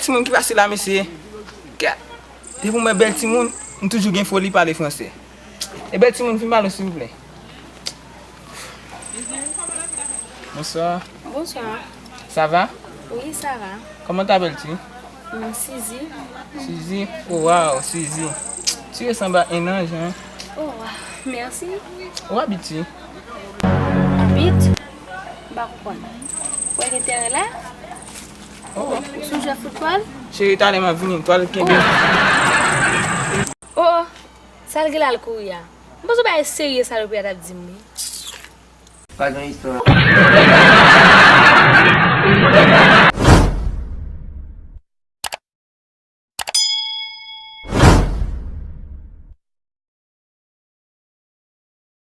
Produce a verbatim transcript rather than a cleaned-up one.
Timoun ki pase la, mesye. Kèt. Depi m wè bèl timoun, m toujou gen foli pale franse. E bèl timoun, vin pale, silvouplè. Bonswa. Bonswa. Ça va? Oui, ça va. Comment t'appelles-tu? Hmm, Sizi. Sizi? Oh, wow, Sizi. Tu ressembles à un ange, hein? Oh, wow. Merci. Où habites-tu? Abit? M pa konprann. Ou wè gen teren la? Oh. Ou sou jwe foutbòl? Cheri, talè m ap vini, twal kenbe. Oh, oh. Sa l gen la l kouri a? M panse w bagay serye salopi a t ap di m wi. Pa gen istwa.